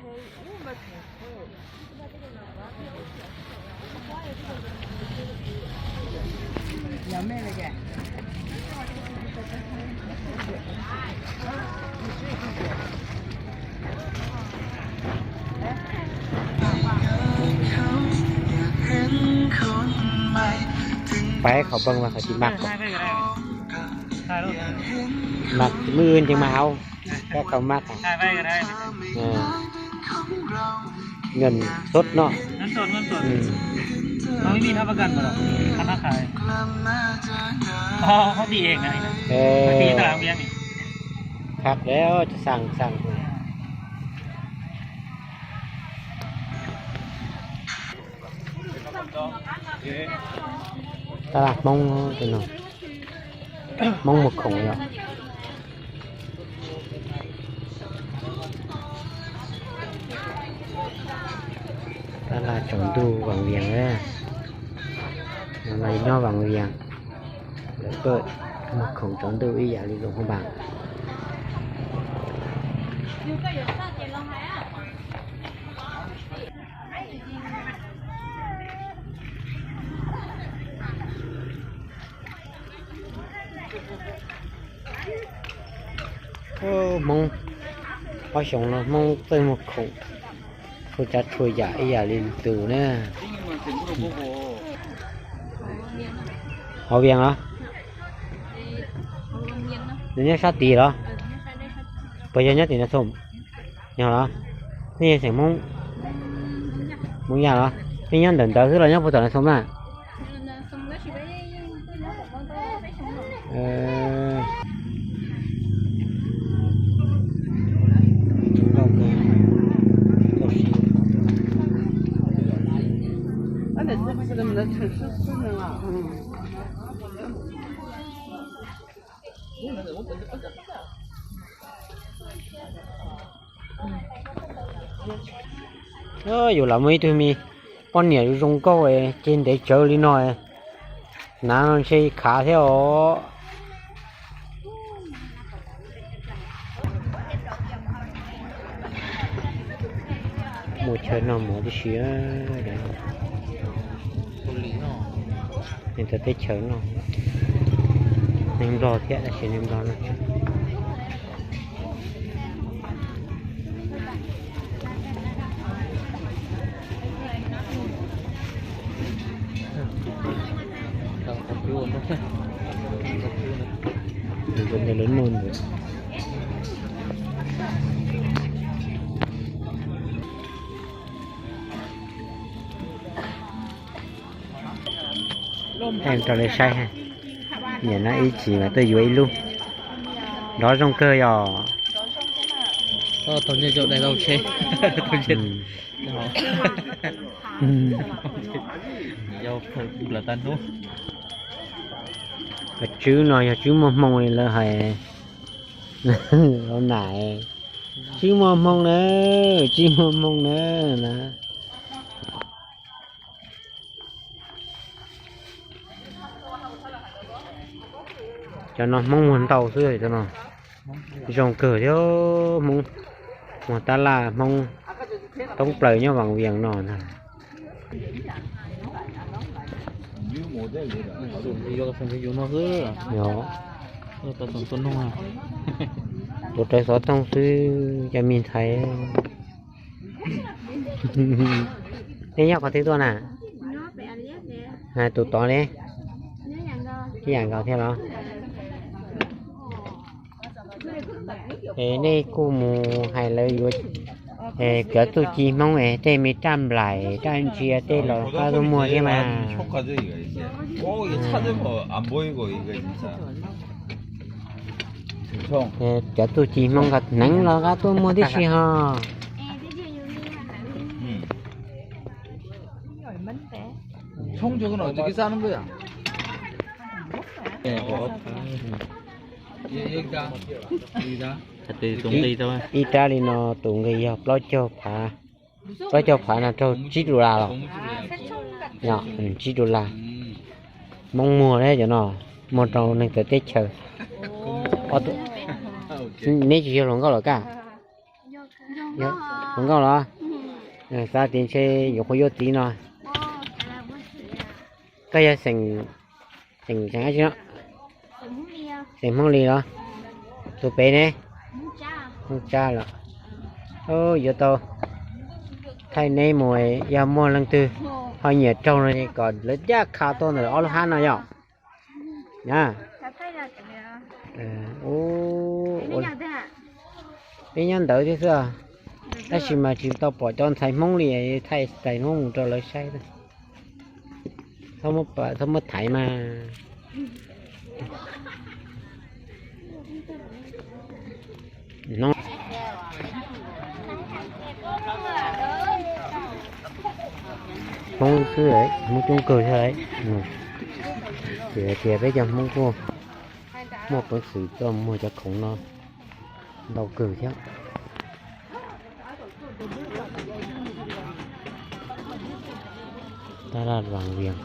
Pab qhov nplooj los qhov tsis maj, maj mus ces mas hauv, pab qhov maj. Ntxhov no. Phaj lawm, xav xav. Tab laj Hmoob, Hmoob Muag Khoom yom. Tab laj tsaus ntuj Vaj Viam, no nyob Vaj Viam, lawv pab Muag Khoom tsaus ntuj ib yam li Luam Phaj Npas. Hmoob, ob xyoo no Hmoob txawj muag khoom, txhua tsav txhua yam ib yam li tus na. Hauv Vias los? Nws nyob sab tid los? Puas yog nyob tim Nas Xoom? Yog los? Nej yog xeem Hmoob, Hmoob Yaj los? Nej nyob ntawm ntawd xwb los nyob puag tom Nas Xoom na? Yus lam muaj ib tug me poj niam zoo nkauj ces ntev tsawv li no, hnav no ntshe khav thiab os. Muaj chaw noj mov tib si. Neeg txawv teb chaws no, neeg Nplog thiab tab sis neeg Nplog no. Rau lawv saib, niam no ib chim mas tuaj yuav ib lub, nrov zoo kawg yog. Tswb no yog tswb muaj hmoo li lawv hais. Lau nam, tswb muaj hmoo na, tswb muaj hmoo na na. Cov no Hmoob muag ntau xwb cov no. Zoo kawg thiab Hmoob, muag tab laj Hmoob toob plaws nyob Vaj Viam no ntag. Tus rawv xov tooj xwb, cov me ntxhais. Nej nyob qhov twg tuaj na? Tus tod li, ib yam nkaus thiab los? Es nej kuj mus hais lawv yuav cov txuj ci Hmoob es tej me raj nplaim raj ntsia tej los qab tuaj muag thiab mas. Cov txuj ci Hmoob nkawd hneev los qab tuaj muag tib si ho. Ib rab li no tus nqi yog plaub caug phav, plaub caug phav no raug tsib dollar los? Tsib dollar. Hmoob muag thiab cov no, muag rau neeg txawv teb chaws. Neb tsis yog hluas nkauj los kaj? Hluas nkauj los? Xav tias ntshe yuav qhuav yuav txiv no. Koj yog xeem, xeem dab tsi no? Xeem Hmoob Lis los? Tus pem ne? Hmoob Tsab los? Yuav tau thaij neb mus, yog muaj leej twg ho nyiam raug no ces kom lawv ncaj qha tuaj ntawm ob lub hab no yom. Peb nyob ntawd thiab xwb, tab sis mas tsis tau pom cov ntxhais Hmoob li, thaij ntxhais Hmoob mus rau lawv saib. Txhob muab thaiv mas. Hmoob xwb, Hmoob coob kawg thiab. Ces tias peb cov Hmoob kuj muaj peev xwm tuaj muag cov khoom no ntau kawg thiab. Tab laj Vaj Vias.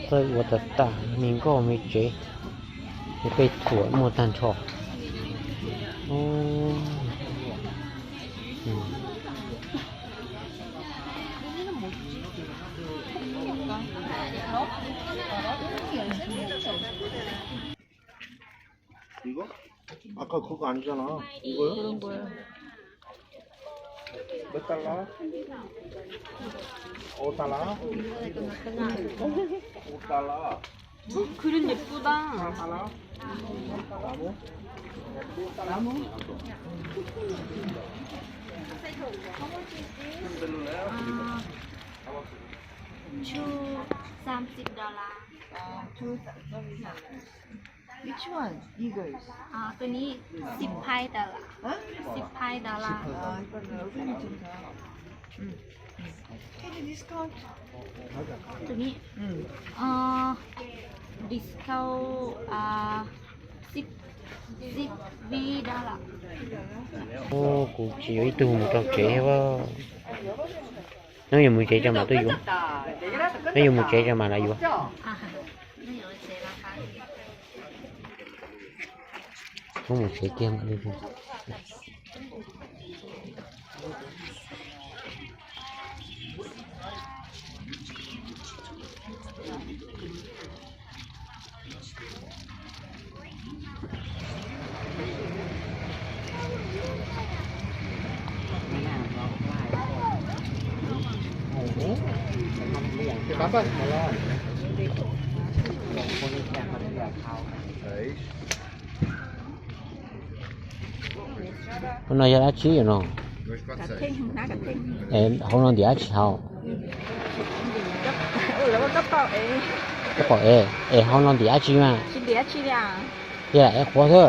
Txawj ua tag tag me nkauj me tsev, peb thuam muaj tag nrho. Two thirty dollars. Which one? Eagles. ตัวนี้ สิบ ไพร์ดอลลาร์ สิบ ไพร์ดอลลาร์ Any discount? ตัวนี้ discount สิบ สิบ วิดอลลาร์ Kuv tsis yuav ib tug mus rau tsev thiab. Neb yuav mus tsev tso mas tuaj yuav. Neb yuav mus tsev tso mas lawv yuav. Muab mus tsev kiag mam li. Hauv no yog dab tsi no? Hauv no ntim dab tsi hauv? Koj pom es, es hauv no ntim dab tsi mas? Yog es qhuav xwb.